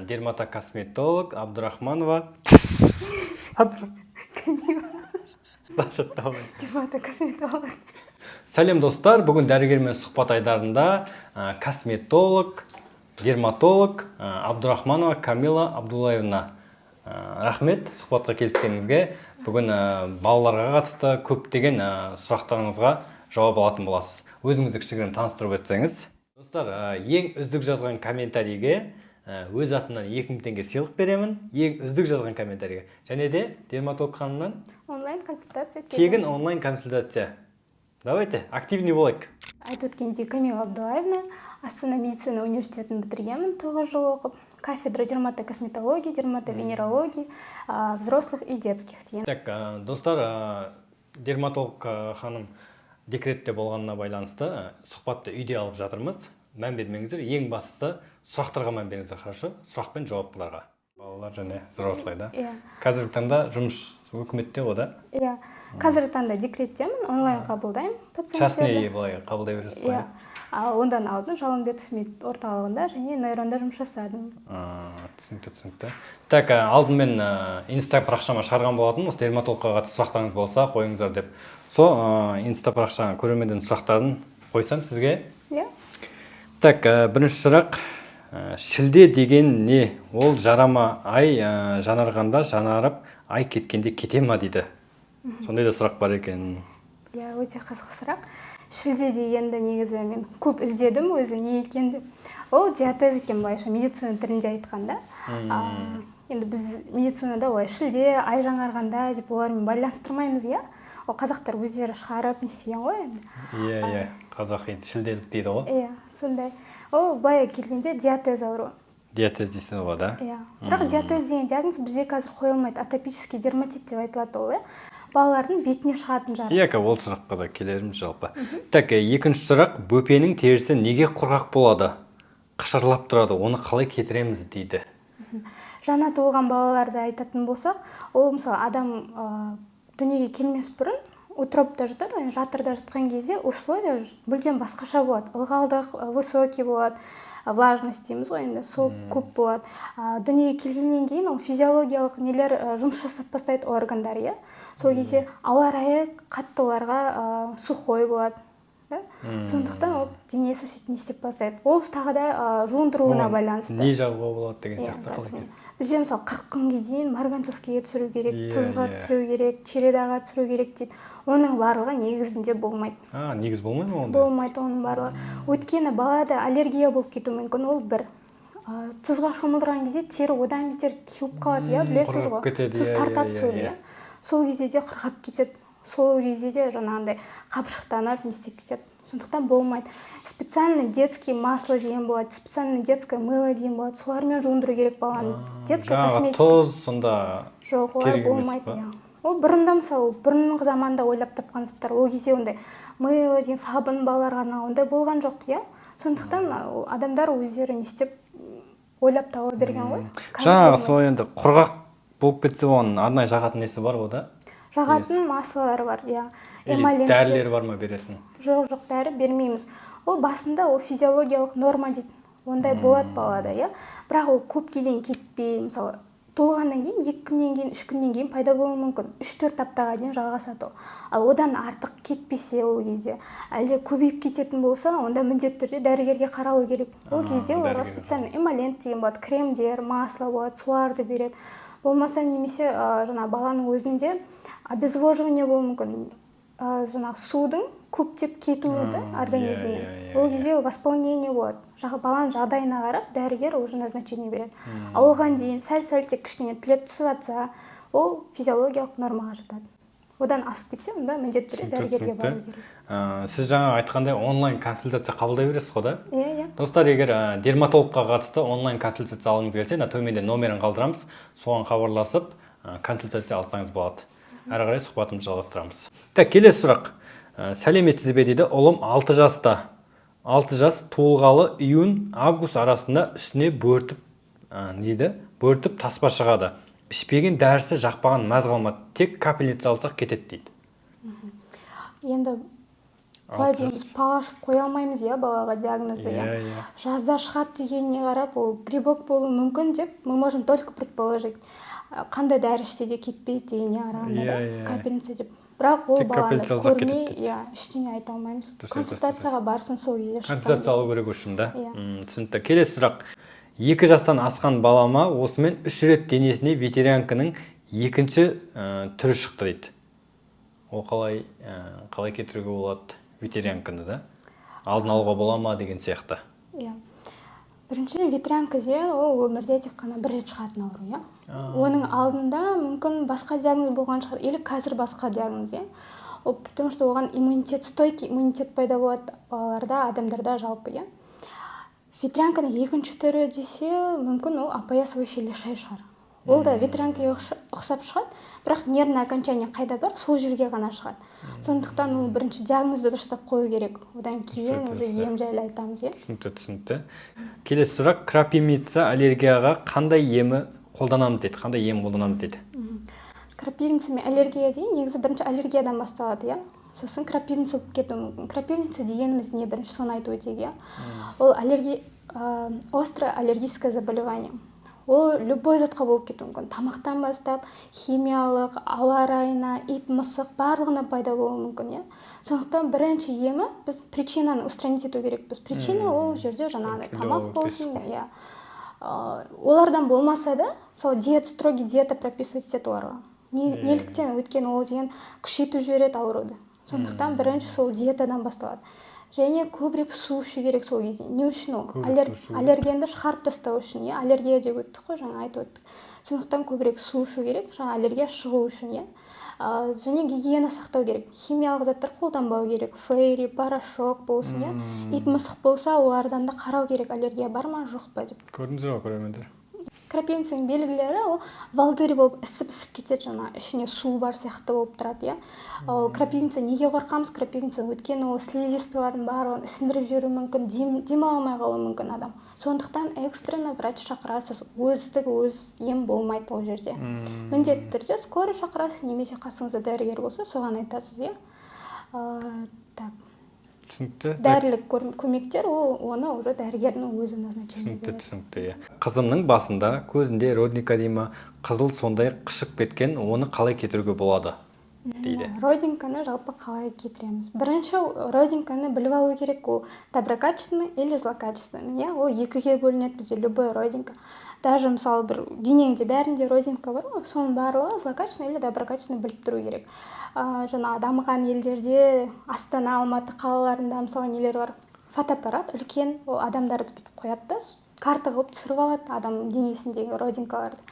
Дерматокосметолог Абдурахманова. Давай. Дерматокосметолог. Сәлем, достар! Бүгін дәрігермен сұхбат айдарында косметолог, дерматолог Абдурахманова Камила Абдуллаевна. Рахмет сұхбатқа келіскеніңізге. Бүгін балаларға қатысты көптеген сұрақтарыңызға жауап алатын боласыз. Өзіңізді кішігірім таныстырып өтсеңіз. Достар, ең үздік жазған комментарийге өз атымнан 2000 теңге сыйлық беремін. Ең үздік жазған комментарийге. Және де дерматолог ханымнан онлайн консультация. Тегін онлайн консультация. Давайте, активный болайық. Айтып өткендей, Камила Абдуллаевна, Астана медицина университетін бітіргенмін, 9 жыл оқып, кафедра дерматокосметологии, дерматовенерологии взрослых и детских деген. Так, достар, дерматолог ханым декретте болғанына байланысты сұхбатты үйде алып жатырмыз. Мән бермеңіздер, ең бастысы сұрақтарға мән беріңіздер, хорошо? Сұрақ пен жауаптыларға. Балалар және взрослый, да? Иә. Қазіргі таңда жұмыс өкіметте ғой, да? Иә, қазіргі таңда декреттемін, онлайн қабылдаймын пациенттерді. Частный былай қабылдай бересіз ғой? Иә, ал ондан алдын Жалымбетов мед орталығында және Нейронда жұмыс жасадым. Түсінікті. Так, алдын мен инста парақшама шығарған болатынмын, осы дерматологқа қатысты сұрақтарыңыз болса, қойыңыздар деп. Сол инста парақша көрермендердің сұрақтарын қойсам сізге. Иә. Так, бірінші сұрақ. Шілде деген не? Ол жарама, ай жанарғанда жанарып, ай кеткенде кете ма дейді. Сондай да сұрақ бар екен. Иә, өте қызық сұрақ. Шілде дегенді негізі мен көп іздедім, өзі не екен деп. Ол диатез екен, былайша медицина тілінде айтқанда. Енді біз медицинада олай шілде, ай жаңарғанда деп олармен байланыстырмаймыз, иә. Ол қазақтар өздері шығарып, не істеген ғой енді. Иә, қазақи шілделік дейді ғой. Иә, сондай. Ол былай келгенде диатез ауруы. Диатез дейсіз ғой, да? Иә, бірақ диатез деген диагноз бізде қазір қойылмайды. Атопический дерматит деп айтылады ол, иә, балалардың бетіне шығатын жара. Иә, ол сұраққа да келерміз жалпы. Так, екінші сұрақ: бөпенің терісі неге құрғақ болады, қышырлап тұрады, оны қалай кетіреміз дейді. Жаңа туылған балаларды айтатын болсақ, ол мысалы адам дүниеге келмес бұрын утробта жатады ғой, жатырда жатқан кезде условия мүлдем басқаша болады. Ылғалдық высокий болады, влажность дейміз ғой енді, сол көп болады. Дүниеге келгеннен кейін ол физиологиялық нелер жұмыс жасап бастайды, органдар, иә. Сол кезде ауа райы қатты оларға сухой болады да? Сондықтан ол денесі сөйтіп не істеп бастайды. Ол тағы да жуындыруына Оған байланысты. Не жағуға болады деген Иә, сияқты, қалай? расымен. Бізде мысалы 40 күнге дейін марганцовкаға түсіру керек, тұзға түсіру керек, чередаға түсіру керек дейді. Оның барлығы негізінде болмайды. А, негіз болмай ма ондай? Болмайды оның барлығы, өйткені балада аллергия болып кетуі мүмкін. Ол бір тұзға шомылдырған кезде тері одан бетер кеуіп қалады, иә, білесіз құрғап ғой, кетеді, тұз иә, тартады иә, суды. иә. Иә, сол кезде де құрғап кетеді, сол кезде де жаңағындай қабыршықтанып, не істеп кетеді. Сондықтан болмайды. Специальный детский масло деген болады, специальный детское мыло деген болады, солармен жуындыру керек баланы. Детская Жаңағы косметика. тұз сонда Жоқ, олар керек емес болмайды. па? Иә, ол бұрында, мысалы, бұрынғы заманда ойлап тапқан заттар. Ол кезде ондай мыло деген, сабын балаларға арналған ондай болған жоқ, иә. Сондықтан ол адамдар өздері не істеп, ойлап таба берген ғой. Қазір Жаңағы болмайды. Сол енді құрғақ болып кетсе, оның арнайы жағатын несі бар ғой, да? Жағатын маслолар бар, иә. Или Эмолент деп. дәрілер бар ма беретін? Жоқ, дәрі бермейміз. Ол басында ол физиологиялық норма дейді, ондай болады балада, иә. Бірақ ол көпке дейін кетпей, мысалы, туылғаннан кейін 2 күннен кейін, 3 күннен кейін пайда болуы мүмкін, 3-4 аптаға дейін жалғасады ол. Ал одан артық кетпесе, ол кезде әлде көбейіп кететін болса, онда міндетті түрде дәрігерге қаралу керек. Ол кезде оларға Дәрігерге. специально эмолент деген болады, кремдер, масло болады, соларды береді. Болмаса немесе жаңа баланың өзінде обезвоживание болуы мүмкін, жаңағы судың көптеп кетуі да организмнен. иә, иә, Ол иә. кезде восполнение болады. Баланың жағдайына қарап дәрігер уже назначение береді. Ал оған дейін сәл сәл тек кішкене тілеп түсіп жатса, ол физиологиялық нормаға жатады. Одан асып кетсе, онда міндетті түрде дәрігерге бару керек. Сіз жаңа айтқандай, онлайн консультация қабылдай бересіз ғой, да? Иә. Достар, егер дерматологқа қатысты онлайн консультация алғыңыз келсе, мына төменде номерін қалдырамыз, соған хабарласып, консультация алсаңыз болады. Әрі қарай сұхбатымызды жалғастырамыз. Так, келесі сұрақ. Сәлеметсіз бе дейді. Ұлым 6 жаста, 6 жас туылғалы июнь август арасында үстіне бөртіп, не дейді, бөртіп таспа шығады. Ішпеген дәрісі, жақпаған мәз қалмады, тек капельница алсақ, кетеді дейді. Енді Былай 6 жас. дейміз, пал ашып қоя алмаймыз, иә, балаға диагнозды, иә. иә иә Жазда шығады дегеніне қарап, ол грибок болуы мүмкін деп мы можем только предположить. Қандай дәрі ішсе де кетпейді дегеніне қарағанда, да, Иә, иә. капельница деп. Бірақ ол Тек баланы капельница алсақ көрмей, кетеді дейді. иә, ештеңе айта алмаймыз. Дұрыс айтасыз. Консультацияға барсын, сол кезде шыққан Консультация алу кезде. керек үшін да. Иә. Түсінікті. Келесі сұрақ: 2 жастан асқан балама осымен 3 рет денесіне ветрянканың екінші түрі шықты дейді. Ол қалай кетіруге болады ветрянканы да, алдын алуға бола ма деген сияқты. Иә, біріншіден, ветрянка деген ол өмірде тек қана бір рет шығатын ауру, иә. Оның алдында мүмкін басқа диагноз болған шығар или қазір басқа диагноз, иә. Ол потому что оған иммунитет, стойкий иммунитет пайда болады балаларда, адамдарда жалпы, иә. Ветрянканың екінші түрі десе, мүмкін, ол опоясывающий лишай шығар. Ол да ветрянкаға ұқсап шығады, бірақ нервный окончание қайда бар, сол жерге ғана шығады. Сондықтан ол бірінші диагнозды дұрыстап қою керек, одан кейін уже ем жайлы айтамыз, иә. Түсінікті. Келесі сұрақ: крапивница аллергияға қандай емі қолданамыз дейді, қандай ем қолданамыз дейді. Крапивница мен аллергия деген негізі бірінші аллергиядан басталады, иә, сосын крапивница болып кетуі мүмкін. Крапивница дегеніміз не, бірінші соны айтып өтейік, иә. Ол аллергия, острое аллергическое заболевание. Ол любой затқа болып кетуі мүмкін: тамақтан бастап, химиялық, ауа райына, ит, мысық, барлығына пайда болуы мүмкін, иә. Сондықтан бірінші емі біз причинаны устранить ету керекпіз. Причина ол жерде жаңағыдай Тілдеу тамақ алу болсын, керек. иә. Олардан болмаса да, мысалы, диета, строгий диета прописывать етеді оларға. Неліктен? Өйткені ол деген күшейтіп жібереді ауруды. Сондықтан бірінші сол диетадан басталады және көбірек су ішу керек сол кезде. Не үшін ол? Көбірек су ішу керек. Аллергенді шығарып тастау үшін, иә. Аллергия деп өттік қой жаңа, айтып өттік. Сондықтан көбірек су ішу керек жаңа аллергия шығу үшін, иә. Және гигиена сақтау керек, химиялық заттар қолданбау керек, фейри, порошок болсын, иә. Ит, мысық болса, олардан да қарау керек, аллергия бар ма, жоқ па деп. Көрдіңіздер ғой, көрермендер. Крапивницаның белгілері: ол волдырь болып ісіп ісіп кетеді, жаңа ішіне су бар сияқты болып тұрады, иә. Ол крапивница, неге қорқамыз крапивница? Өйткені ол слизистыйлардың барлығын ісіндіріп жіберуі мүмкін, дем ала алмай қалуы мүмкін адам. Сондықтан экстренно врач шақырасыз, өздік өз ем болмайды ол жерде. Міндетті түрде скорый шақырасыз немесе қасыңызда дәрігер болса, соған айтасыз, иә. Так. Түсінікті. Дәрілік көмектер, ол оны уже дәрігердің өзі назначение Түсінікті. береді. Түсінікті, иә. Қызымның басында, көзінде родинка дей ма, қызыл сондай қышып кеткен, оны қалай кетіруге болады дейді. Родинканы жалпы қалай кетіреміз? Бірінші родинканы біліп алу керек, ол доброкачественный или злокачественный, иә. Ол екіге бөлінеді бізде любой родинка. Даже, мысалы, бір денеңде бәрінде родинка бар ғой, соның барлығы злокачественный или доброкачественный, біліп тұру керек. Жаңағы дамыған елдерде, Астана, Алматы қалаларында, мысалы, нелер бар, фотоаппарат үлкен, ол адамдарды бүйтіп қояды да, карта қылып түсіріп алады адам денесіндегі родинкаларды,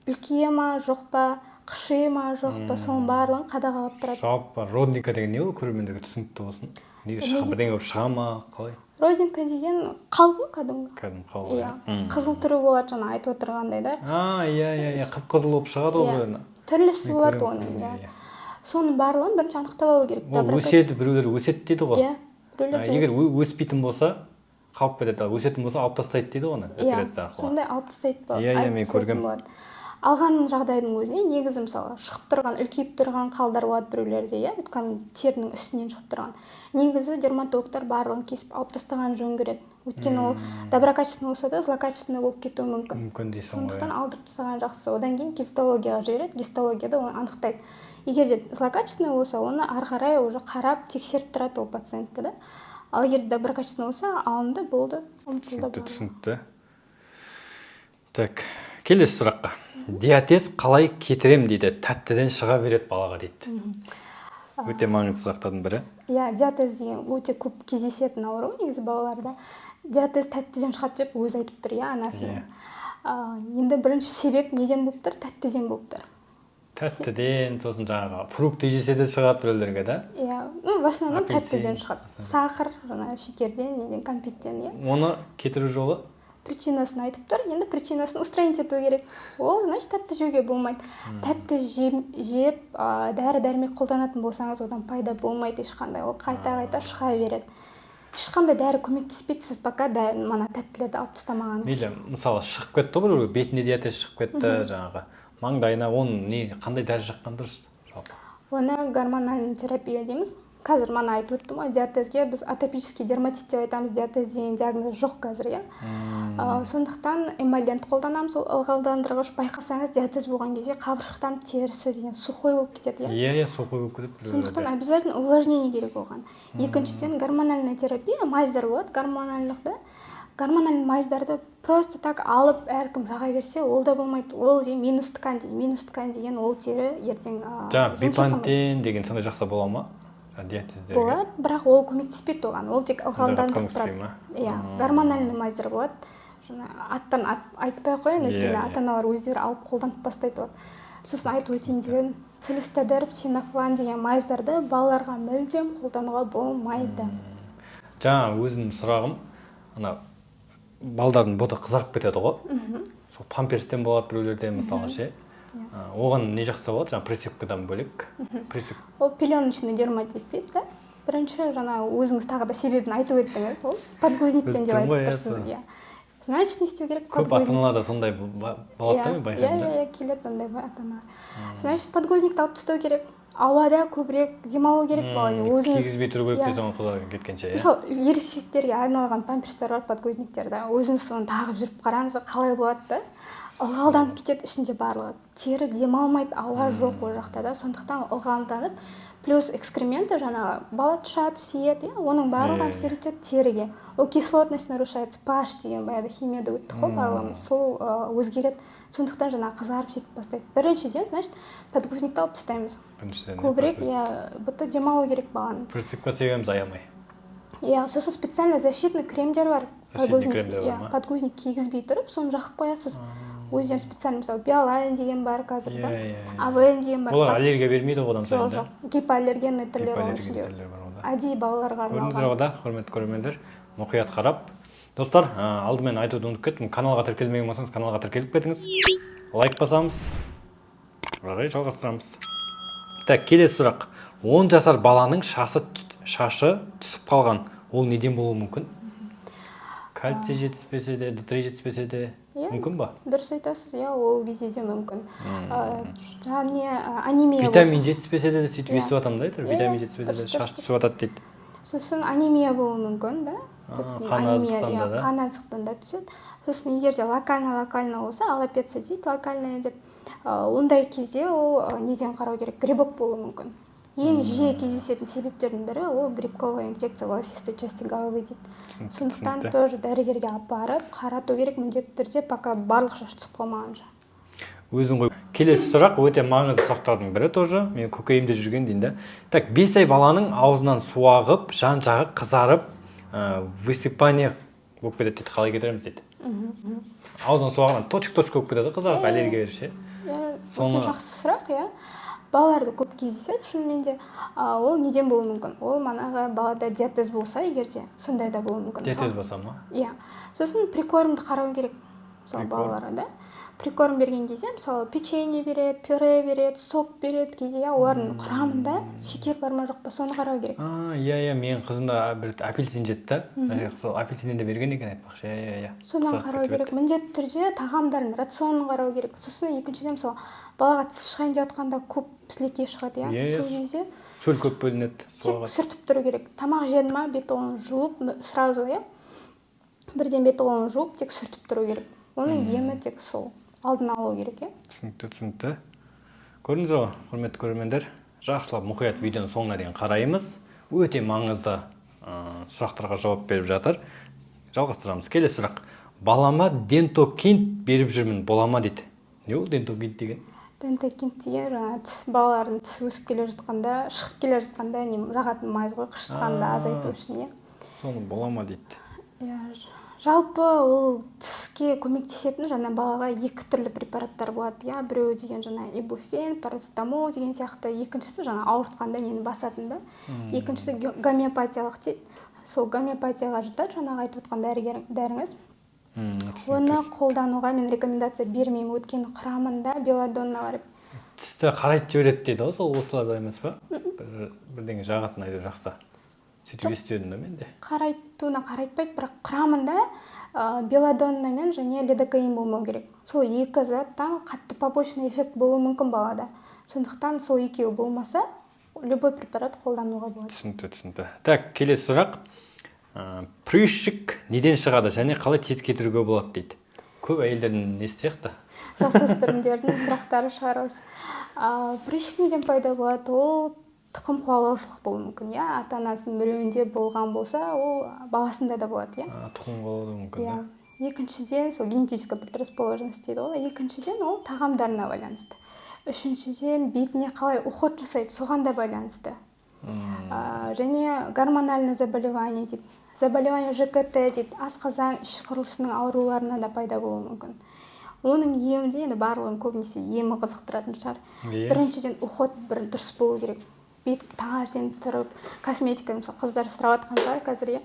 үлкен ма, жоқ па, қыши ма, жоқ па, соның барлығын қадағалап тұрады. Жалпы родинка деген не ол, көрермендерге түсінікті болсын. Неге шыға, бірдеңе болып шыға ма, қалай? Родинка деген қал ғой кәдімгі. Кәдімгі қал ғой. Иә, қызыл түрі болады, жаңа айтып отырғандай да. А, иә, қып қызыл болып шығады ғой. Иә. Біреуі. Түрлісі Мен болады көремін, оның, иә, иә. иә. Соның барлығын бірінші анықтап алу керек. Ол өседі, біреулер өседі дейді ғой. Иә, біреулер Егер өспейтін болса, қалып кетеді, ал өсетін болса, алып тастайды дейді ғой оны иә операция арқылы. Сондай алып тастайды Иә, алып мен тастайтын көргем. болады. Алған жағдайдың өзіне негізі, мысалы, шығып тұрған, үлкейіп тұрған қалдар болады біреулерде, иә, өйткені терінің үстінен шығып тұрған. Негізі дерматологтар барлығын кесіп алып тастаған жөн көреді, өйткені ол доброкачественный болса да, злокачественный болып кетуі мүмкін. Мүмкін дейсің ғой. Сондықтан алдырып тастаған жақсы. Одан кейін гистологияға жібереді, гистологияда оны анықтайды. Егер де злокачественный болса, оны ары қарай уже қарап, тексеріп тұрады ол пациентті да. Ал егер доброкачественный болса, алынды, болды, ұмытылды Түсінікті. барлығы. Түсінікті. Так, келесі сұраққа: диатез қалай кетірем дейді, тәттіден шыға береді балаға дейді. Өте маңызды сұрақтардың бірі. Иә, диатез деген өте көп кездесетін ауру негізі балаларда. Диатез тәттіден шығады деп өзі айтып тұр, иә, анасының. Иә. Енді бірінші себеп неден болып тұр? Тәттіден болып тұр. Тәттіден, сосын жаңағы фрукты жесе де шығады біреулерге да. Иә, ну, в основном Апельсин, тәттіден шығады, сахар, жаңағы шекерден, неден, кәмпиттен, иә. Оны кетіру жолы? Причинасын айтып тұр, енді причинасын устранить ету керек. Ол значит, тәтті жеуге болмайды. Тәтті жеп, дәрі дәрмек қолданатын болсаңыз, одан пайда болмайды ешқандай, ол қайта қайта шыға береді. Ешқандай дәрі көмектеспейді, сіз пока мана тәттілерді алып тастамағаныңыз. Мейлі, мысалы, шығып кетті ғой біреуге, бетіне диатез шығып кетті, жаңағы маңдайына, оны не, қандай дәрі жаққан дұрыс жалпы? Оны гормональный терапия дейміз. Қазір мана айтып өттім ғой, диатезге біз атопический дерматит деп айтамыз, диатез деген диагноз жоқ қазір, иә. Сондықтан эмолент қолданамыз, ол ылғалдандырғыш. Байқасаңыз, диатез болған кезде қабыршықтанып, терісі деген сухой болып кетеді, иә. Иә, сухой болып кетеді біреулерде. Сондықтан обязательно увлажнение керек оған. Екіншіден, гормональная терапия, мазьдар болады гормональдық да. Гормональный мазьдарды просто так алып әркім жаға берсе, ол да болмайды. Ол деген минус ткань деген, минус ткань деген ол тері ертең Жаңа жұмыс жасамайды. Бепантен деген сондай жақса бола ма жаңа диатездерге? Болады, бірақ ол көмектеспейді оған, ол тек ылғалдандырып көмектеспей тұрады. ма? Иә, гормональный мазьдар болады. Жаңа аттарын айтпай ақ қояйын, өйткені ата аналар өздері алып қолданып бастайды олар. Сосын айтып өтейін деген, Целистадерм, Синафлан деген мазьдарды балаларға мүлдем қолдануға болмайды. Жаңа өзімнің сұрағым: ана балдардың бұты қызарып кетеді ғой, сол памперстен болады біреулерде мысалға ше. Оған не жақса болады жаңа присыпкадан бөлек? Ол пеленочный дерматит дейді да. Бірінші жаңа өзіңіз тағы да себебін айтып өттіңіз, ол подгузниктен деп Өттім айтып ғой, иә, тұрсыз. сол. Иә, значит, не істеу керек? Көп ата аналарда сондай болады да, мен байқаймын да. Иә, келеді ондай ата аналар. Значит, подгузникті алып тастау керек, ауада көбірек демалу керек бала. Өзіңіз Кигізбей тұру керек Иә. дейсің ғой қызарып кеткенше, иә. Мысалы, ересектерге арналған памперстер бар, подгузниктер да. Өзіңіз соны тағып жүріп қараңыз, қалай болады да. Ылғалданып кетеді ішінде барлығы, тері демалмайды, ауа жоқ ол жақта да. Сондықтан ылғалданып, плюс экскременты, жаңағы бала тышады, сиеді, иә, оның барлығы әсер етеді теріге. Ол кислотность нарушается, pH деген баяғыда химияда өттік қой барлығымыз, сол өзгереді. Сондықтан жаңағы қызарып сөйтіп бастайды. Біріншіден, значит, подгузникті алып тастаймыз. Біріншіден, иә, Көбірек подгузник. Иә, бұты демалу керек баланың. Присыпка себеміз аямай. Иә, сосын специально защитный кремдер бар. Защитный Подгузник, кремдер бар иә, ма? Подгузник кигізбей тұрып, соны жағып қоясыз. Өздері специально, мысалы, Биолайн деген бар қазір да, Иә, иә, иә. Авен деген бар. Олар аллергия бермейді ғой одан Жоқ, сайын да? жоқ, гипоаллергенный түрлері оның Гипоаллергенный ішінде. түрлері бар онда. Әдейі балаларға Көрдіңіздер арналған. ғой да, құрметті көрермендер, мұқият қарап. Достар, алдымен айтуды ұмытып кеттім, каналға тіркелмеген болсаңыз, каналға тіркеліп кетіңіз, лайк басамыз, ары қарай жалғастырамыз. Так, келесі сұрақ: 10 жасар баланың шашы түсіп қалған, ол неден болуы мүмкін? Кальций жетіспесе де, Д3 жетіспесе де Иә. мүмкін ба? Дұрыс айтасыз, иә, ол кезде де мүмкін. Және анемия Витамин болса. жетіспесе де сөйтіп естіп жатамын да әйтеуір. Иә, Витамин жетіспесе де дұрыс, шаш дұрыс. түсіп жатады дейді. Сосын анемия болуы мүмкін да. Өйткені Қан анемия, аздықтан иә, да, да? Қан аздықтан да түседі. Сосын егер де локально болса, алопеция дейді, локальная деп. Ондай кезде ол неден қарау керек? Грибок болуы мүмкін. Ең жиі кездесетін себептердің бірі ол грибковая инфекция волосистой части головы дейді. Түсінікті, Сондықтан түсінікті. тоже дәрігерге апарып қарату керек міндетті түрде, пока барлық шаш түсіп қалмағанша. Өзің ғой. Келесі сұрақ өте маңызды сұрақтардың бірі, тоже менің көкейімде жүрген дейін да. Так, 5 ай баланың аузынан су ағып, жан жағы қызарып, высыпание болып кетеді дейді, қалай кетіреміз дейді. Аузынан су ағынан точка точка болып кетеді, қызарып, аллергия беріп ше. Иә, өте жақсы сұрақ, иә. Балаларда көп кездеседі шынымен де. Ол неден болуы мүмкін? Ол манағы балада диатез болса, егер де сондай да болуы мүмкін. Диатез Мысалы, болса ма? Иә. Сосын прикормды қарау керек мысалы. Прикорм. Балаларға да прикорм берген кезде, мысалы, печенье береді, пюре береді, сок береді кейде, иә. Олардың құрамында шекер бар ма, жоқ па, соны қарау керек. А, иә, менің қызым да бір апельсин жеді да. Мына жерге сол апельсиннен де берген екен айтпақшы, иә. Содан Қызарып қарау кетіп керек міндетті түрде, тағамдардың рационын қарау керек. Сосын екіншіден, мысалы, балаға тіс шығайын деп жатқанда көп сілекей шығады, иә. Иә, иә, Сол кезде сөл көп бөлінеді тек суға. сүртіп тұру керек. Тамақ жеді ма, бет қолын жуып сразу, иә, бірден бет қолын жуып, тек сүртіп тұру керек. Оның емі тек сол, алдын алу керек, иә. Түсінікті. Көрдіңіздер ғой, құрметті көрермендер, жақсылап, мұқият видеоның соңына дейін қараймыз. Өте маңызды сұрақтарға жауап беріп жатыр. Жалғастырамыз. Келесі сұрақ: балама Дентокинд беріп жүрмін, бола ма дейді. Не ол Дентокинд деген? Дентокинд деген жаңағы тіс, балалардың тісі өсіп келе жатқанда, шығып келе жатқанда не жағатын мазь ғой, қышытқанды азайту үшін, иә. Соны бола ма дейді. Иә, жалпы ол тіске көмектесетін жаңа балаға екі түрлі препараттар болады, иә. Біреуі деген жаңа ибуфен, парацетамол деген сияқты, екіншісі жаңа ауыртқанда нені басатын да, екіншісі гомеопатиялық дейді. Сол гомеопатияға жатады жаңағы айтып отқан дәріңіз. Түсінікті. Оны қолдануға мен рекомендация бермеймін, өйткені құрамында белладонна бар. Тісті қарайтып жібереді дейді ғой, сол осыларда емес па? Бірдеңе жағатын әйтеуір жақсы, сөйтіп естіп едім да мен де. Қарайтуына қарайтпайды, бірақ құрамында белладонна мен және лидокаин болмау керек. Сол екі заттан қатты побочный эффект болуы мүмкін балада. Сондықтан сол екеуі болмаса, Любой препарат қолдануға болады. Түсінікті. Так, келесі сұрақ. Прыщик неден шығады және қалай тез кетіруге болады дейді. Көп әйелдердің несі сияқты. Жасөспірімдердің сұрақтары шығар осы. Прыщик неден пайда болады? Ол тұқым қуалаушылық болуы мүмкін, иә. Ата анасының біреуінде болған болса, ол баласында да болады, иә. Тұқым қуалауы мүмкін. Иә. Да. Екіншіден, сол генетическая предрасположенность дейді ғой. Екіншіден, ол тағамдарына байланысты. Үшіншіден, бетіне қалай уход жасайды, соған да байланысты. Және гормональное заболевание дейді, заболевание ЖКТ дейді, асқазан, іш құрылысының ауруларына да пайда болуы мүмкін. Оның емі де, енді барлығын көбінесе емі қызықтыратын шығар. Біріншіден, уход бір дұрыс болу керек. Бет таңертең тұрып косметика, мысалы, қыздар сұрап жатқан шығар қазір, иә.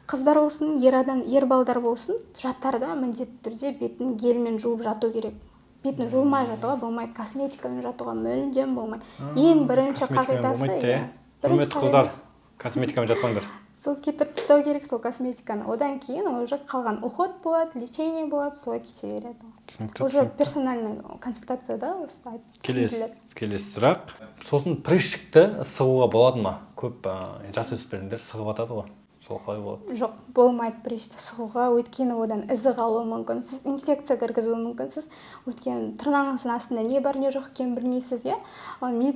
Қыздар болсын, ер адам, ер балдар болсын, жатарда міндетті түрде бетін гельмен жуып жату керек. Бетін жумай жатуға болмайды, косметикамен жатуға мүлдем болмайды. Ең бірінші Косметикамен қағидасы, болмайды, иә. иә. Бірінші Құрметті қыздар, қағидасы. косметикамен жатпаңдар. Сол кетіріп тастау керек сол косметиканы. Одан кейін уже қалған уход болады, лечение болады, солай кете береді. Түсінікті. Уже персональный консультацияда осылай Келесі, түсіндіріледі. келесі сұрақ. Сосын прыщикті сығуға болады ма? Көп жасөспірімдер сығып жатады ғой. Сол қалай болады? Жоқ, болмайды прыщті сығуға, өйткені одан ізі қалуы мүмкін, сіз инфекция кіргізуі мүмкінсіз, өйткені тырнағыңыздың астында не бар, не жоқ екенін білмейсіз, иә. Оны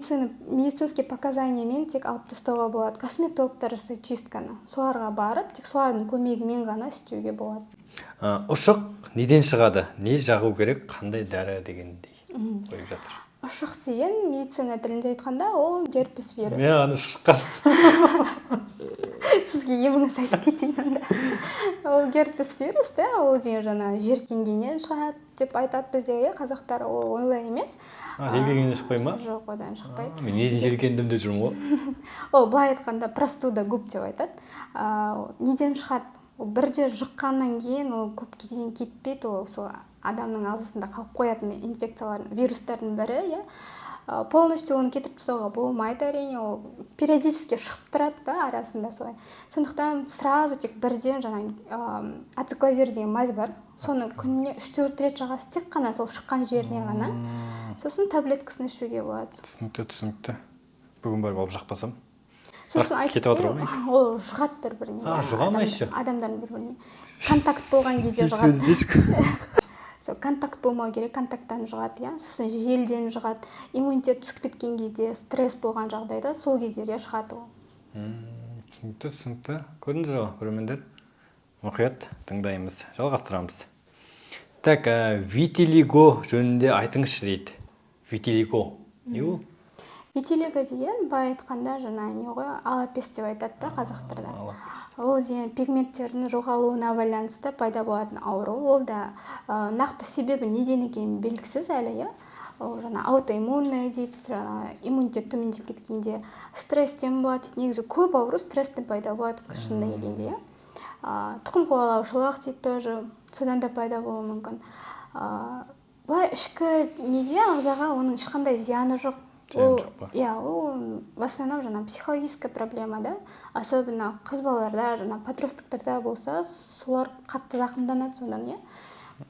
медицинский показаниямен тек алып тастауға болады. Косметологтар жасайды чистканы, соларға барып, тек солардың көмегімен ғана істеуге болады. Ұшық неден шығады? Не жағу керек? Қандай дәрі дегендей қойып жатыр. Ұшық деген медицина тілінде айтқанда, ол герпес вирус. Мен аны шыққан. Сізге еміңізді айтып кетейін онда. Ол герпес вирус да, ол деген жаңа жиіркенгеннен шығады деп айтады бізде, иә, қазақтар. Ол олай емес. А, жиіркенгеннен шықпай ма? Жоқ, одан шықпайды. А, мен неден жиіркендім деп жүрмін ғой. Ол былай айтқанда простуда губ деп айтады. Неден шығады? Ол бірде жұққаннан кейін ол көпке дейін кетпейді. Ол сол адамның ағзасында қалып қоятын инфекциялардың, вирустардың бірі, иә. Полностью оны кетіріп тастауға болмайды, әрине. Ол периодически шығып тұрады да арасында солай. Сондықтан сразу тек бірден жаңа ацикловир деген мазь бар, соны күніне 3-4 рет жағасыз, тек қана сол шыққан жеріне ғана. Сосын таблеткасын ішуге болады. Түсінікті. Бүгін барып алып жақпасам. Сосын Бірақ айтып кетіп жатыр кетейін, ғой. ол жұғады бір біріне. А, жұға ма еще? Адамдардың бір біріне контакт болған кезде жұғады. Сол контакт болмау керек, контакттан жұғады, иә. Сосын желден жұғады, иммунитет түсіп кеткен кезде, стресс болған жағдайда, сол кездерде шығады ол. Түсінікті. Көрдіңіздер ғой, көрермендер, мұқият тыңдаймыз, жалғастырамыз. Так, витилиго жөнінде айтыңызшы дейді. Витилиго не ол? Витилиго деген былай айтқанда жаңа не ғой, алапес деп айтады да қазақтарда. Ол деген пигменттердің жоғалуына байланысты пайда болатын ауру. Ол да нақты себебі неден екені белгісіз әлі, иә. Ол жаңа аутоиммунный дейді, жаңа иммунитет төмендеп кеткенде, стресстен болады дейді. Негізі көп ауру стресстен пайда болады шынына келгенде, иә. Тұқым қуалаушылық дейді, тоже содан да пайда болуы мүмкін. Былай ішкі неге, ағзаға оның ешқандай зияны жоқ. Зияны Ол жоқ па? Иә, ол в основном жаңа психологическая проблема да, особенно қыз балаларда, жаңа подростоктарда болса, солар қатты зақымданады содан, иә.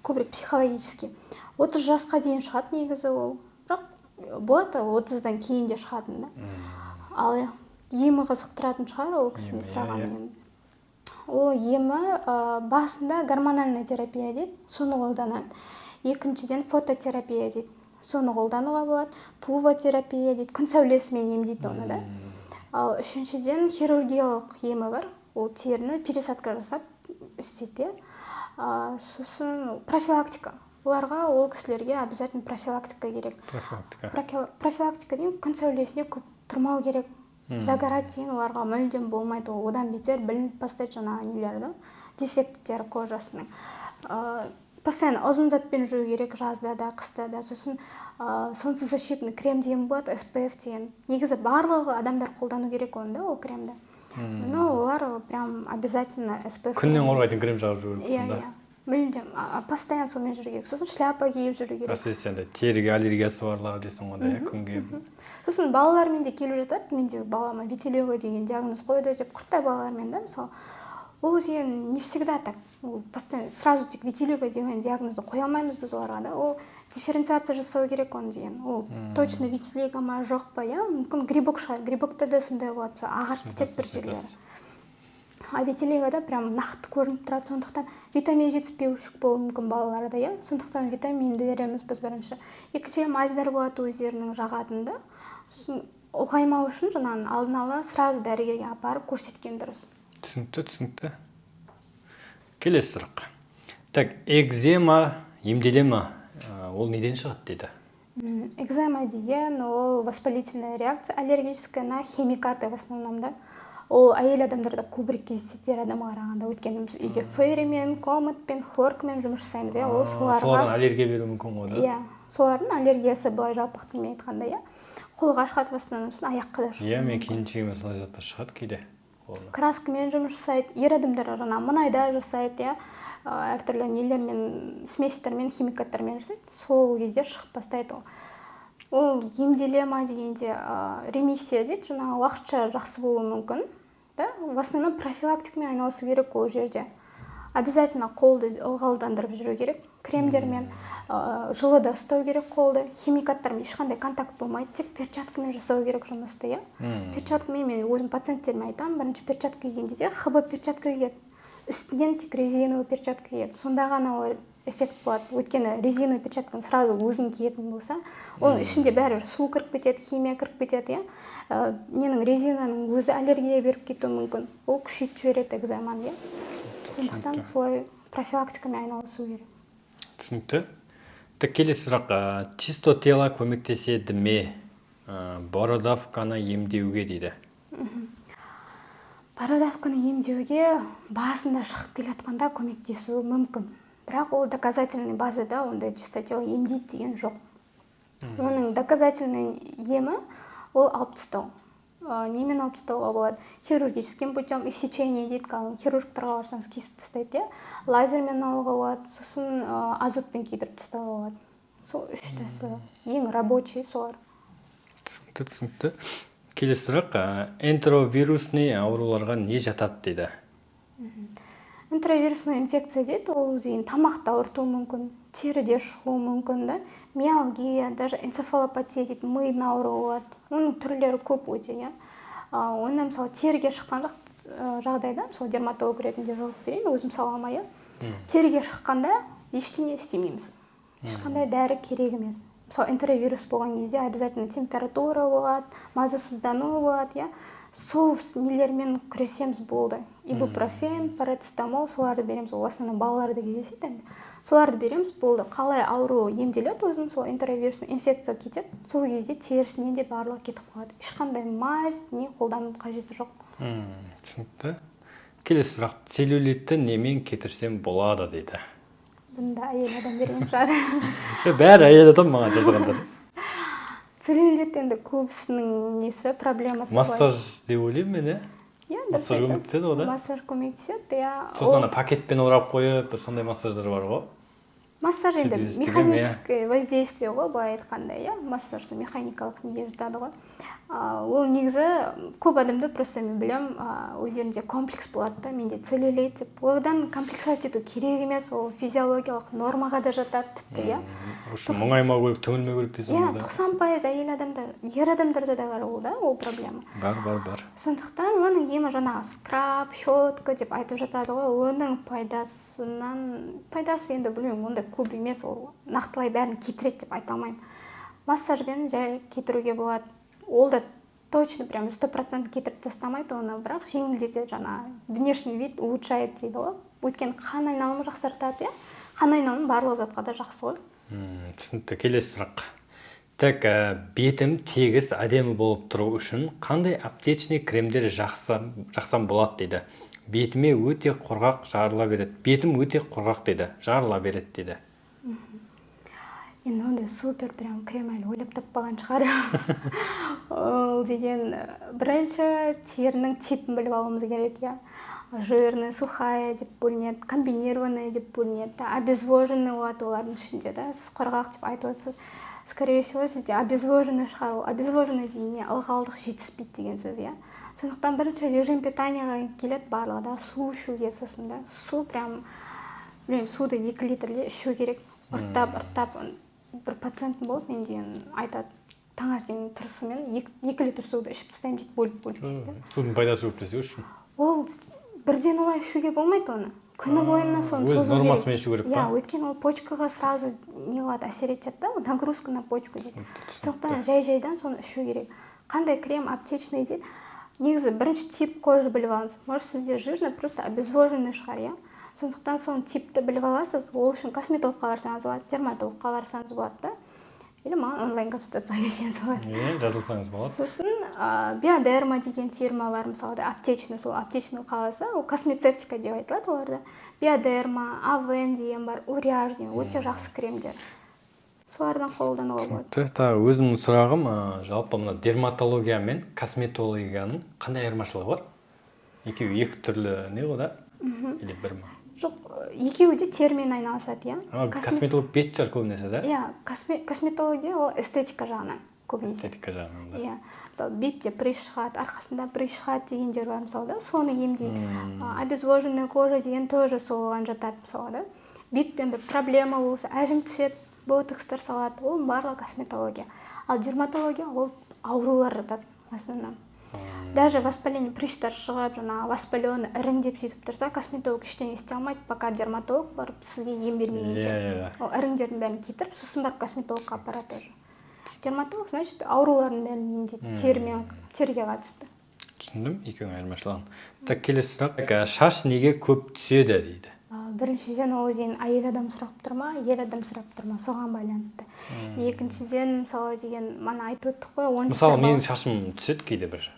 Көбірек психологический. 30 жасқа дейін шығады негізі ол, бірақ болады 30-дан кейін де шығатын да. Ал емі қызықтыратын шығар ол кісінің Емі, иә, сұрағаны. иә. Енді ол емі, басында гормональная терапия дейді, соны қолданады. Екіншіден, фототерапия дейді, соны қолдануға болады. ПУВА-терапия дейді, күн сәулесімен емдейді оны да. Ал үшіншіден, хирургиялық емі бар, ол теріні пересадка жасап істейді, иә. Сосын профилактика, оларға, ол кісілерге обязательно профилактика керек. Профилактика. Профилактика деген күн сәулесіне көп тұрмау керек. Загорать деген оларға мүлдем болмайды, ол одан бетер білініп бастайды жаңағы нелер да, дефекттер кожасының. Постоянно ұзын затпен жүру керек жазда да, қыста да. Сосын солнцезащитный крем деген болады, SPF деген. Негізі барлығы адамдар қолдану керек оны да, ол кремді. Но олар прям обязательно SPF. Күннен қорғайтын крем жағып жүру керек Иә. сонда. Иә, мүлдем постоянно сонымен жүру керек. Сосын шляпа киіп жүру керек. Әсіресе андай теріге аллергиясы барлар дейсің ғой да, иә, күнге. Сосын балалармен де келіп жатады. Менде балама витилиго деген диагноз қойды деп, құрттай балалармен да, мысалы. Ол деген не всегда так. Ол постоянно сразу тек витилиго деген диагнозды қоя алмаймыз біз оларға да. Ол дифференциация жасау керек оны деген. Ол точно витилиго ма, жоқ па, иә, мүмкін, грибок шығар. Грибокта да сондай болады, мысалы, ағарып кетеді бір жерлері, а витилигода прям нақты көрініп тұрады. Сондықтан витамин жетіспеушілік болуы мүмкін балаларда, иә. Сондықтан витаминді береміз біз бірінші. Екінші, мазьдар болады өздерінің жағатын да. Сосын ұлғаймау үшін жаңағы алдын ала сразу дәрігерге апарып көрсеткен дұрыс. Түсінікті. Келесі сұрақ. Так, экзема емделе ма? Ол неден шығады дейді. Экзема деген ол воспалительная реакция аллергическая на химикаты в основном да. Ол әйел адамдарда көбірек кездеседі ер адамға қарағанда, өйткені біз үйде Фейримен, Комэтпен, хлоркамен жұмыс жасаймыз, иә. Ол солардан соларға аллергия беруі мүмкін ғой да? Иә, солардың аллергиясы, былай жалпақ тілмен айтқанда, иә. Қолға шығады в основном, сосын аяққа да шығуы Иә, мен мүмкін. келіншегіме солай заттар шығады кейде қолына. Краскамен жұмыс жасайды ер адамдар, жаңағы мұнайда жасайды, иә, әртүрлі нелермен, смесьтермен, химикаттармен жасайды. Сол кезде шығып бастайды. Ол емделе ма дегенде, ремиссия дейді, жаңағы уақытша жақсы болуы мүмкін да. В основном профилактикамен айналысу керек. Ол жерде обязательно қолды ылғалдандырып жүру керек кремдермен, жылыда ұстау керек қолды, химикаттармен ешқандай контакт болмайды, тек перчаткамен жасау керек жұмысты, иә. Перчаткамен. Мен өзім пациенттеріме айтамын: бірінші перчатка кигенде де ХБ перчатка киеді, үстінен тек резиновый перчатка киеді, сонда ғана ол эффект болады. Өйткені резиновый перчатканы сразу өзің киетін болса, оның ішінде бәрібір су кіріп кетеді, химия кіріп кетеді, иә. Ненің, резинаның өзі аллергия беріп кетуі мүмкін, ол күшейтіп жібереді экземаны, иә. Сондықтан солай профилактикамен айналысу керек. Түсінікті. Так, келесі сұрақ. Чистотела көмектеседі ме бородавканы емдеуге дейді. Бородавканы емдеуге басында шығып келе жатқанда көмектесуі мүмкін, бірақ ол доказательный базада ондай чистотела емдейді деген жоқ. Оның доказательный емі ол алып тастау. Немен алып тастауға болады? Хирургическим путем, иссечение дейді, кәдімгі хирургтарға барсаңыз, кесіп тастайды, иә. Лазермен алуға болады, сосын азотпен күйдіріп тастауға болады. Сол үш тәсілі ең рабочий солар. Түсінікті. Келесі сұрақ. Энтеровирусный ауруларға не жатады дейді. Энтеровирусная инфекция дейді, ол деген тамақты ауыртуы мүмкін, теріде шығуы мүмкін да, миалгия, даже энцефалопатия дейді, мидың ауруы болады. Оның түрлері көп өте, иә. Оны, мысалы, теріге шыққан жағдайда, мысалы, дерматолог ретінде жауап берейін өзім салама, иә. Теріге шыққанда ештеңе істемейміз, ешқандай дәрі керек емес. Мысалы, энтеровирус болған кезде обязательно температура болады, мазасыздану болады, иә. Сол нелермен күресеміз, болды. Ибупрофен, парацетамол, соларды береміз. Ол в основном балаларда кездеседі енді. Соларды береміз, болды. Қалай ауру емделеді өзінің, сол энтеровирусный инфекция кетеді, сол кезде терісінен де барлығы кетіп қалады. Ешқандай мазь не қолданудың қажеті жоқ. Түсінікті. Келесі сұрақ. Целлюлитті немен кетірсем болады дейді. Бұны да әйел адам берген шығар. Бәрі әйел адам маған жазғандар. Целлюлит енді көбісінің несі, проблемасы былай. Массаж деп ойлаймын мен, иә. Иә, дұрыс Массаж айтасыз. көмектеседі ғой да? Массаж көмектеседі, иә. Сосын ана пакетпен орап қойып, бір сондай массаждар бар ғой. Массаж енді Сөйтіп естігемін, иә. механическое воздействие ғой, былай айтқанда, иә. Массаж сол механикалық неге жатады ғой. Ол негізі көп адамда, просто мен білемін, өздерінде комплекс болады да, менде целлюлит деп. Одан комплексовать ету керек емес, ол физиологиялық нормаға да жатады тіпті, иә. В общем, мұңаймау керек, түңілмеу керек дейсің Иә. ғой да. 90% әйел адамдар, ер адамдарда да бар ол да, ол проблема. Бар, бар, бар. Сондықтан оның емі жаңағы скраб, щетка деп айтып жатады ғой. Оның пайдасынан, пайдасы енді білмеймін, ондай көп емес, ол нақтылай бәрін кетіреді деп айта алмаймын. Массажбен жай кетіруге болады, ол да точно прям 100% кетіріп тастамайды оны, бірақ жеңілдетеді, жаңағы внешний вид улучшает дейді ғой, өйткені қан айналымы жақсартады, иә. Қан айналымы барлық затқа да жақсы ғой. Түсінікті. Келесі сұрақ. Так, бетім тегіс, әдемі болып тұру үшін қандай аптечный кремдер жақсы жақсам болады дейді. Бетіме өте құрғақ, жарыла береді. Бетім өте құрғақ дейді, жарыла береді дейді. Енді ондай супер прям крем әлі ойлап таппаған шығар. Ол деген бірінші терінің типін біліп алуымыз керек, иә. Жирная, сухая деп бөлінеді, комбинированная деп бөлінеді да, обезвоженный болады олардың ішінде да. Сіз құрғақ деп айтып отырсыз, скорее всего, сізде обезвоженный шығар. Ол обезвоженный деген не? Ылғалдық жетіспейді деген сөз, иә. Сондықтан бірінші режим питанияға келеді барлығы да, су ішуге, сосын да су прям Білмеймін, суды 2 литрлей ішу керек, ұрттап ұрттап. Бір пациентім болды мен деген, айтады: «Таңертең тұрысымен 2 литр суды ішіп тастаймын», – дейді, бөліп бөліп дейді да. Судың пайдасы көп десеңізші. Ол бірден олай ішуге болмайды, оны күні бойына соны Өз созу керек. Нормасымен ішу керек Иә. Па? Өйткені ол почкаға сразу не қылады, әсер етеді да, ол нагрузка на почку дейді. Сондықтан жай жайдан соны ішу керек. Қандай крем аптечный дейді? Негізі бірінші тип кожи біліп алыңыз. Может, сізде жирный, просто обезвоженный шығар, иә. Сондықтан соны, типті біліп аласыз. Ол үшін косметологқа барсаңыз болады, дерматологқа барсаңыз болады да, или маған онлайн консультацияға келсеңіз болады. Иә, жазылсаңыз болады. Сосын Биодерма деген фирма бар, мысалы да, аптечный. Сол аптечный қаласа, ол космецевтика деп айтылады оларда. Биодерма, Авен деген бар, Уриаж деген өте жақсы кремдер, солардан қолдануға болады. Түсінікті. Тағы өзімнің сұрағым: жалпы мына дерматология мен косметологияның қандай айырмашылығы бар? Екеуі екі түрлі не ғой да, или бір ма? Жоқ, екеуі де терімен айналысады, иә. Косметолог бет шығар көбінесе да? Иә, косметология ол эстетика жағынан көбінесе. Эстетика жағынан да. Иә, мысалы, бетте прыщ шығады, арқасында прыщ шығады дегендер бар, мысалы да, соны емдейді. Обезвоженная кожа деген тоже соған жатады, мысалы да. Бетпен бір проблема болса, әжім түседі, ботокстар салады, оның барлығы косметология. Ал дерматология ол аурулар жатады в основном. Даже воспаление, прыщтар шығып, жаңағы воспаленный, іріңдеп сөйтіп тұрса, косметолог ештеңе істей алмайды, пока дерматолог барып сізге ем бермегенше. иә иә Ол іріңдердің бәрін кетіріп, сосын барып косметологқа апарады уже. Дерматолог, значит, аурулардың бәрін емдейді терімен, теріге қатысты. Түсіндім екеуінің айырмашылығын. Так, келесі сұрақ. Так, шаш неге көп түседі дейді. Біріншіден, ол деген әйел адам сұрап тұр ма, ер адам сұрап тұр ма, соған байланысты. Екіншіден, мысалы деген, мана айтып өттік қой, он Мысалы, менің шашым түседі кейде, бір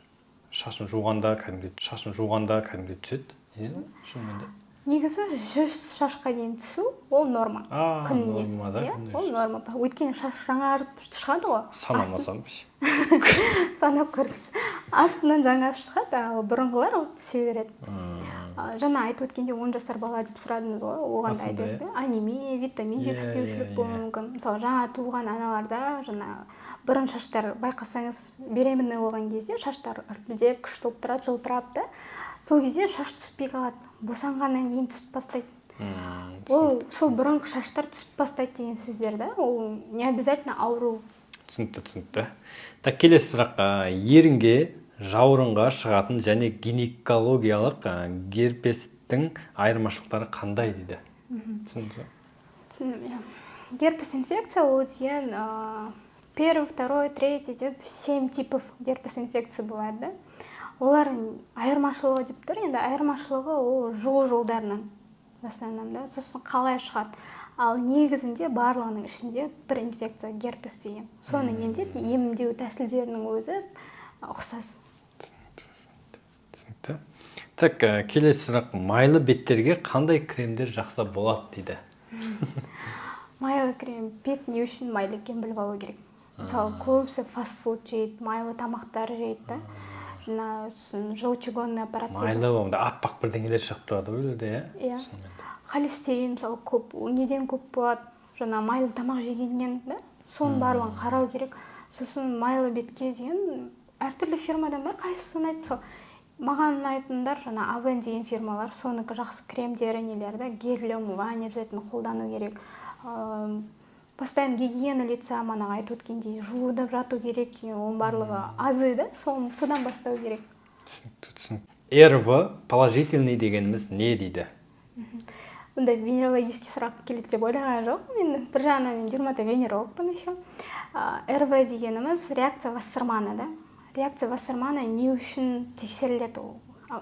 шашым жуғанда кәдімгідей, шашым жуғанда кәдімгідей түседі. Не шынымен де? Негізі 100 шашқа дейін түсу ол норма. Күніне. Норма да? Иә. Күніне Ол норма, өйткені шаш жаңарып шығады ғой. Санамасам. Санап көріңіз, астынан жаңарып шығады, ал бұрынғылар ол түсе береді. Жаңа айтып өткендей, 10 жасар бала деп сұрадыңыз ғой, оған да Расында, айтып өтті, анемия, витамин жетіспеушілік болуы мүмкін. Мысалы, жаңа туған аналарда жаңа бұрын шаштар, байқасаңыз, беременный болған кезде шаштар үрпілдеп, күшті болып тұрады, жылтырап та, сол кезде шаш түспей қалады. Босанғаннан кейін түсіп бастайды. Ол сол бұрынғы шаштар түсіп бастайды деген сөздер да, ол не обязательно ауру. Түсінікті. Так, келесі сұрақ. Ерінге, жауырынға шығатын және гинекологиялық герпестің айырмашылықтары қандай дейді. Түсіндіңіз ба? Түсіндім, иә. Герпес инфекция ол деген первый, второй, третий деп семь типов герпес инфекция бывает да. Олар айырмашылығы деп тұр. Енді айырмашылығы ол жұғу жолдарынан в основном да, сосын қалай шығады. Ал негізінде барлығының ішінде бір инфекция, герпес деген, соны емдейді. Емдеу тәсілдерінің өзі ұқсас. Түсінікті. Так, келесі сұрақ: майлы беттерге қандай кремдер жақсы болады дейді. Майлы крем, бет не үшін майлы екенін біліп алу керек. Мысалы, көбісі фастфуд жейді, майлы тамақтар жейді да, жаңа сосын желчегонный аппарат дейді. Майлы болғанда аппақ бірдеңелер шығып тұрады ғой ол жерде, иә? Иә. Шынымен де. Холестерин, мысалы, көп. Ол неден көп болады? Жаңа майлы тамақ жегеннен да. Соның барлығын қарау керек. Сосын майлы бетке деген әртүрлі фирмадан бар, қайсысы ұнайды. Мысалы, маған ұнайтындар жаңа Авен деген фирмалар, соныкі жақсы кремдері, нелері да. Гель для умывания обязательно қолдану керек. Постоянно гигиена лица, манағы айтып өткендей, жуынып жату керек деген, оның барлығы азы да, содан бастау керек. Түсінікті. РВ положительный дегеніміз не дейді? Бұндай венерологический сұрақ келеді деп ойлаған жоқпын енді. Бір жағынан мен дерматовенерологпын еще. РВ дегеніміз реакция Вассермана да. Реакция Вассермана не үшін тексеріледі ол?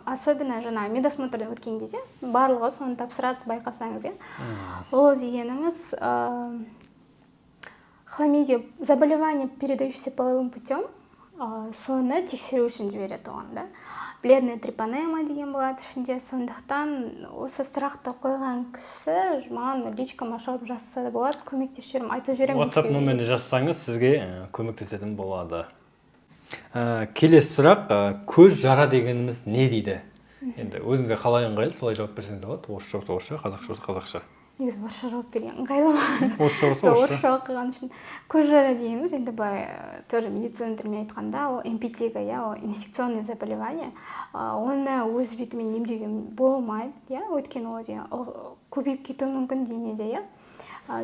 Особенно жаңа медосмотрдан өткен кезде барлығы соны тапсырады, байқасаңыз, иә. Ол дегеніміз хламидия, заболевание, передающееся половым путем, соны тексеру үшін жібереді оған да. Бледная трепонема деген болады ішінде. Сондықтан осы сұрақты қойған кісі маған личкама шығып жазса да болады, көмектесіп жіберемін, айтып жіберемін не WhatsApp істеу керек. Номеріне жазсаңыз, сізге көмектесетін болады. Келесі сұрақ: көз жара дегеніміз не дейді? Енді өзіңізге қалай ыңғайлы, солай жауап берсеңіз де болады, орысша болса орысша, қазақша болса қазақша. Негізі орысша жауап берген ыңғайлы маған. Орысша болса, Сол орысша. Орысша оқыған үшін. Көз жара дегеніміз енді былай, тоже медицина тілімен айтқанда, ол импетиго, иә, ол инфекционное заболевание. Оны өз бетімен емдеуге болмайды, иә, өйткені ол деген көбейіп кетуі мүмкін денеде, иә.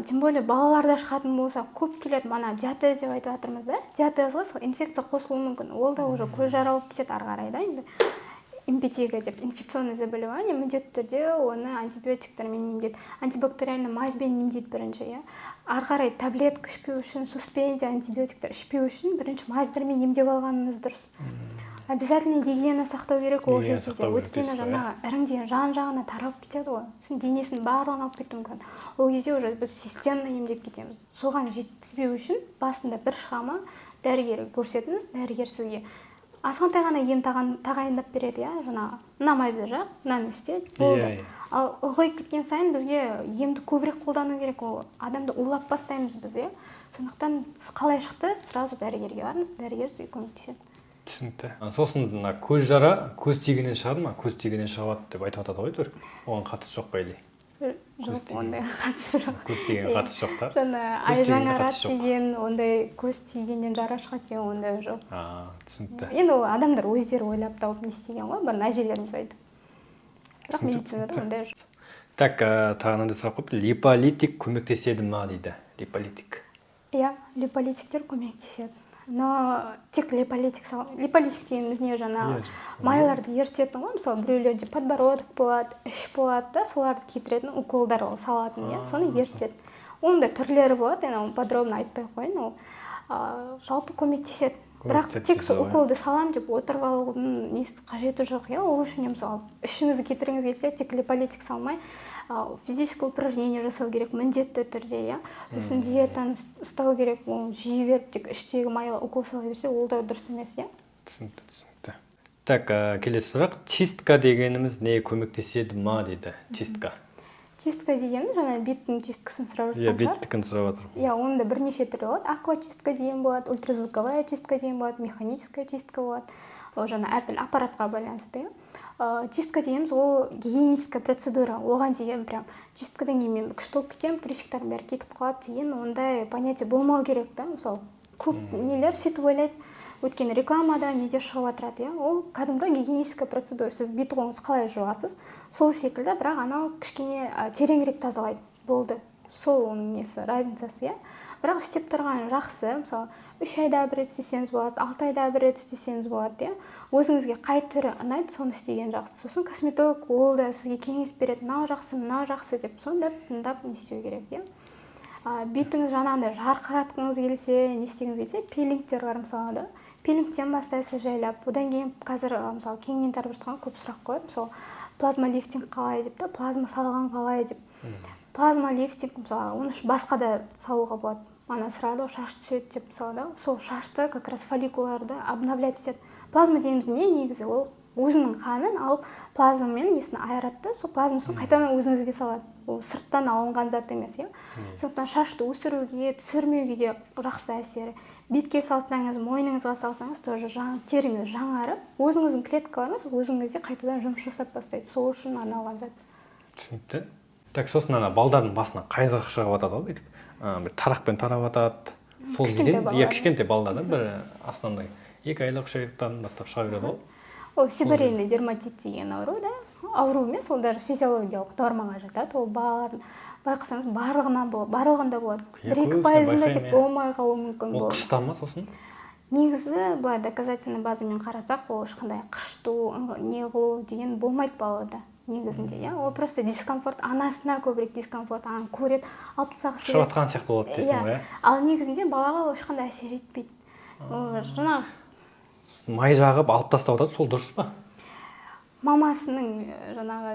Тем более балаларда шығатын болса, көп келеді. Мана диатез деп айтып жатырмыз да, диатезға сол инфекция қосылуы мүмкін, ол да уже көз жара болып кетеді ары қарай да. Енді импетиго деп инфекционное заболевание, міндетті түрде оны антибиотиктермен емдейді, антибактериальный мазьбен емдейді бірінші, иә. Ары қарай таблетка ішпеу үшін, суспензия, антибиотиктер ішпеу үшін бірінші мазьдармен емдеп алғанымыз дұрыс. Обязательно гигиена сақтау керек ол Гигиена жерде де. Сақтау керек Өйткені дейсіз ғой, иә? жаңағы ірің деген жан жағына таралып кетеді ғой, сосын денесінің барлығын алып кетуі мүмкін. Ол кезде уже біз системно емдеп кетеміз. Соған жеткізбеу үшін басында бір шыға ма, дәрігерге көрсетіңіз. Дәрігер сізге азғантай ғана ем тағайындап береді, иә, жаңағы мына мазьды жақ, мынаны істе, болды. Иә, иә. Ал ұлғайып кеткен сайын бізге емді көбірек қолдану керек, ол адамды улап бастаймыз біз, иә. Сондықтан қалай шықты, сразу дәрігерге барыңыз, дәрігер сізге көмектеседі. Түсінікті. Сосын мына көз жара көз тигеннен шығады ма, көз тигеннен шығады деп айтып жатады ғой әйтеуір, оған қатысы жоқ па или? Жоқ, тиген. Ондайға қатысы жоқ. Көз тигенге Иә. қатысы жоқ та? Жаңа Көз ай тигенге жаңарады қатысы жоқ. деген ондай, көз тигеннен жара шығады деген ондай жоқ. А, түсінікті. Енді ол адамдар өздері ойлап тауып не істеген ғой, бұрын әжелеріміз айтып. Бірақ Түсінікті, медицинада түсінікті. ондай жоқ. Так, тағы мынандай сұрақ қойыпты: липолитик көмектеседі ма дейді, липолитик. Иә, липолитиктер көмектеседі, но тек липолитик липолитик дегеніміз не? Жаңағы майларды ерітетін ғой. Мысалы, біреулерде подбородок болады, іш болады да, соларды кетіретін уколдар ол салатын, иә, соны ерітеді. Оның да түрлері болады, енді оны подробно айтпай ақ қояйын. Ол жалпы көмектеседі, бірақ Көмектеседі тек сол дейсіз ғой, иә? Уколды саламын деп отырып алудың несі, қажеті жоқ, иә. Ол үшін де, мысалы, ішіңізді кетіргіңіз келсе, тек липолитик салмай, физическое упражнение жасау керек міндетті түрде, иә. Сосын диетаны ұстау керек. Ол жей беріп, тек іштегі майға укол сала берсе, ол да дұрыс емес, иә. Түсінікті. Так, келесі сұрақ: чистка дегеніміз не, көмектеседі ма дейді, чистка. Чистка деген жаңа беттің чисткасын сұрап Иә. жатқан шығар. Беттікін сұрап жатырмын. Иә, оның да бірнеше түрі болады: аквачистка деген болады, ультразвуковая чистка деген болады, механическая чистка болады. Ол жаңа әртүрлі аппаратқа байланысты, иә. Чистка дегеніміз ол гигиеническая процедура. Оған деген прям чисткадан кейін мен күшті болып кетемін, прыщиктарым бәрі кетіп қалады деген ондай понятие болмау керек та. Мысалы, көп нелер сөйтіп ойлайды, өйткені рекламада неде шығып жатырады, иә. Ол кәдімгі гигиеническая процедура, сіз бет қолыңызды қалай жуасыз, сол секілді, бірақ анау кішкене тереңірек тазалайды, болды. Сол оның несі, разницасы, иә. Бірақ істеп тұрған жақсы. Мысалы, 3 айда бір рет істесеңіз болады, 6 айда бір рет істесеңіз болады, иә. Өзіңізге қай түрі ұнайды, соны істеген жақсы. Сосын косметолог ол да сізге кеңес береді, мынау жақсы, мынау жақсы деп, соны да тыңдап не істеу керек, иә. Бетіңіз жаңағындай жарқыратқыңыз келсе, не істегіңіз келсе, пилингтер бар, мысалы да. Пилингтен бастайсыз жайлап. Одан кейін қазір, мысалы, кеңінен тарап жатқан көп сұрақ қояды, мысалы, плазма лифтинг қалай деп та, плазма салған қалай деп. Плазма лифтинг, мысалы, оны басқа да салуға болады. Ана сұрады ғой, шаш түседі деп, мысалы да. Сол шашты как раз фолликуларды обновлять етеді. Плазма дегеніміз не негізі? Ол өзінің қанын алып, плазмамен несін айырады да, сол плазмасын қайтадан өзіңізге салады. Ол сырттан алынған зат емес, иә. Сондықтан шашты өсіруге, түсірмеуге де жақсы әсері. Бетке салсаңыз, мойныңызға салсаңыз, тоже теріңіз жаңарып, өзіңіздің клеткаларыңыз өзіңізде қайтадан жұмыс жасап бастайды. Сол үшін арналған зат. Түсінікті. Так, сосын ана балдардың басына қайызғақ шығып жатады ғой бүйтіп, бір тарақпен тарап жатады, сол Кішкентай неден? Иә. Балалар. Кішкентай балаларда, бір основной 2 айлық, 3 айлықтан бастап шыға береді ғой. Ол себорейный дерматит деген ауру да. Ауру емес, ол даже физиологиялық нормаға жатады. Ол балалардың, байқасаңыз, барлығында болады. Иә, бір екі көбісіне пайызында байқаймын, тек иә. болмай қалуы мүмкін. Ол Бұл қышыта ма сосын? Негізі былай доказательный базамен қарасақ, ол ешқандай қышыту, не қылу деген болмайды балада негізінде, иә. Ол просто дискомфорт, анасына көбірек дискомфорт, ананы көреді, алып тастағысы Шығып келеді. жатқан сияқты болады дейсің ғой, иә? Ал негізінде балаға ол ешқандай әсер етпейді. Ол жаңағы Май жағып алып тастап жатады, сол дұрыс па? Мамасының жаңағы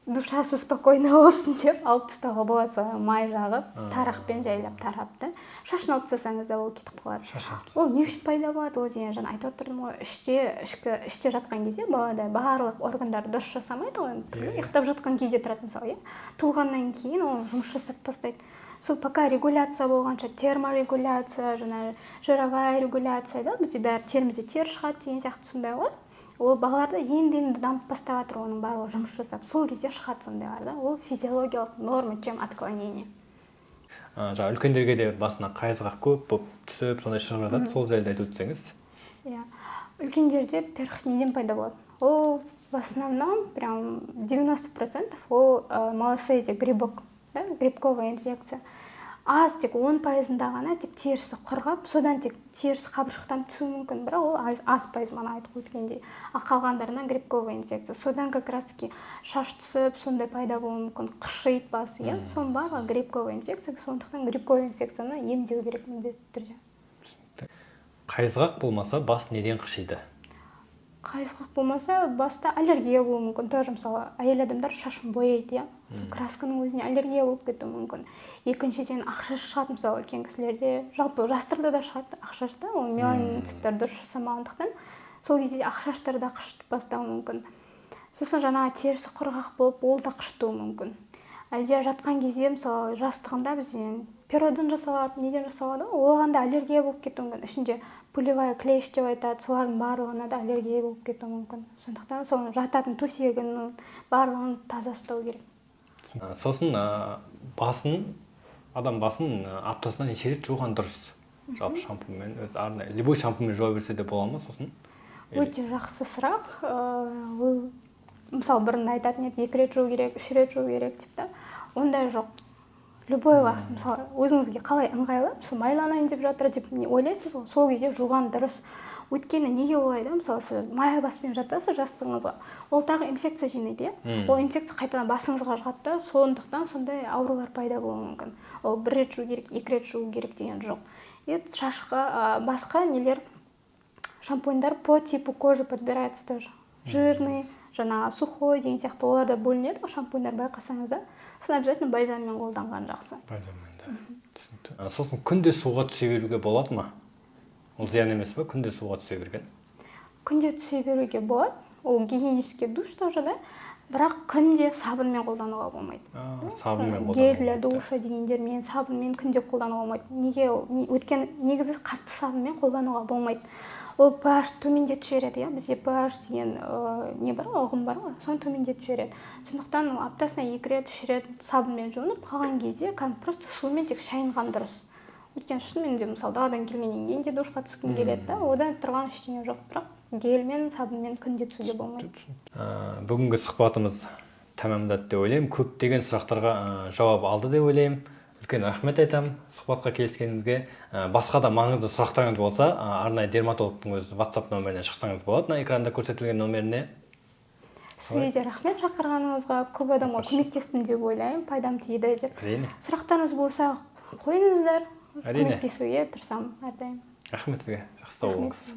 душасы спокойно болсын деп алып тастауға болады. Солай май жағып, тарақпен жайлап тарап та, шашын алып тастасаңыз да, ол кетіп қалады. Шашын алып. Ол не үшін пайда болады? Ол деген жаңа айтып отырдым ғой, іште, ішкі іште жатқан кезде балада барлық органдар дұрыс жасамайды ғой. Иә. Ұйықтап жатқан кезде тұрады, мысалы, иә. Туылғаннан кейін ол жұмыс жасап бастайды. Сол пока регуляция болғанша, терморегуляция, жаңағы жировая регуляция да, бізде бәрі терімізде тер шығады деген сияқты, сондай ғой. Ол балаларда енді енді дамып бастап жатыр, оның барлығы жұмыс жасап, сол кезде шығады сондайлар да. Ол физиологиялық норма, чем отклонение. Жаңа үлкендерге де басына қайызғақ көп болып түсіп, сондай шығып жатады, сол жайлы айтып өтсеңіз. Иә, үлкендерде перхоть неден пайда болады? Ол в основном, прям 90%, ол малассезия, грибок да, грибковая инфекция. Аз, тек 10%-ында ғана тек терісі құрғап, содан тек терісі қабыршықтанып түсуі мүмкін, бірақ ол аз пайыз, мана айтып өткендей. Ал қалғандарына грибковая инфекция, содан как раз таки шаш түсіп, сондай пайда болуы мүмкін, қышиды басы, иә. Соның барлығы грибковая инфекция. Сондықтан грибковая инфекцияны емдеу керек міндетті түрде. Қайызғақ болмаса, бас неден қышиды? Қайызғақ болмаса, баста аллергия болуы мүмкін тоже. Мысалы, әйел адамдар шашын бояйды, иә, сол красканың өзіне аллергия болып кетуі мүмкін. Екіншіден, ақ шаш шығады, мысалы, үлкен кісілерде, жалпы жастарда да шығады ақ шаш та. Ол меланоциттер дұрыс жасамағандықтан, сол кезде ақ шаштар да қышытып бастауы мүмкін. Сосын жаңағы терісі құрғақ болып, ол да қышытуы мүмкін. Әлде жатқан кезде, мысалы, жастығында бізде перодан жасалады, неден жасалады ғой, оған да аллергия болып кетуі мүмкін. Ішінде пылевая клещ деп айтады, солардың барлығына да аллергия болып кетуі мүмкін. Сондықтан соның жататын төсегінің барлығын таза ұстау керек. Сосын басын, адам басын аптасына неше рет жуған дұрыс жалпы? Шампуньмен, өзі арнайы любой шампуньмен жуа берсе де бола ма сосын? Өте жақсы сұрақ. Ол, мысалы, бұрын айтатын еді, екі рет жуу керек, үш рет жуу керек деп та. Ондай жоқ, любой уақыт, мысалы, өзіңізге қалай ыңғайлы. Мысалы, майланайын деп жатыр деп не ойлайсыз ғой, сол кезде жуған дұрыс. Өйткені неге олай да? Мысалы, сіз май баспен жатасыз жастығыңызға, ол тағы инфекция жинайды, иә. Ол инфекция қайтадан басыңызға жұғады да, сондықтан сондай аурулар пайда болуы мүмкін. Ол бір рет жуу керек, екі рет жуу керек деген жоқ. И шашқа басқа нелер, шампуньдар по типу кожи подбирается тоже: жирный, жаңағы сухой деген сияқты, олар да бөлінеді ғой шампуньдар, байқасаңыз да. Соны обязательно бальзаммен қолданған жақсы. Бальзаммен да, түсінікті. Сосын күнде суға түсе беруге болады ма? Ол зиян емес па, күнде суға түсе берген? Күнде түсе беруге болады, ол гигиенический душ тоже да, бірақ күнде сабынмен қолдануға болмайды. Сабынмен Гель для қолдануға болмайды. душа дегендермен, сабынмен күнде қолдануға болмайды. Неге ол? Өйткені негізі қатты сабынмен қолдануға болмайды, ол pH төмендетіп жібереді, иә. Бізде pH деген не бар ғой, ұғым бар ғой, соны төмендетіп жібереді. Сондықтан ол аптасына екі рет, үш рет сабынмен жуынып қалған кезде кәдімгі просто сумен тек шайынған дұрыс. Өйткені шынымен де, мысалы, даладан келгеннен кейін де душқа түскің келеді да, одан тұрған ештеңе жоқ. Бірақ гельмен, сабынмен күнде түсуге болмайды. Бүгінгі сұхбатымыз тәмамдады деп ойлаймын. Көптеген сұрақтарға жауап алды деп ойлаймын. Үлкен рахмет айтамын сұхбатқа келіскеніңізге. Басқа да маңызды сұрақтарыңыз болса, арнайы дерматологтың өз WhatsApp нөміріне шықсаңыз болады, мына экранда көрсетілген нөміріне. Сізге де рахмет шақырғаныңызға. Көп адамға көмектестім деп ойлаймын, пайдам тиді деп. Әрине. Сұрақтарыңыз болса, қойыңыздар. Әрине. Көмектесуге тырысамын әрдайым. Рахмет сізге, жақсы, сау Рахмет. болыңыз.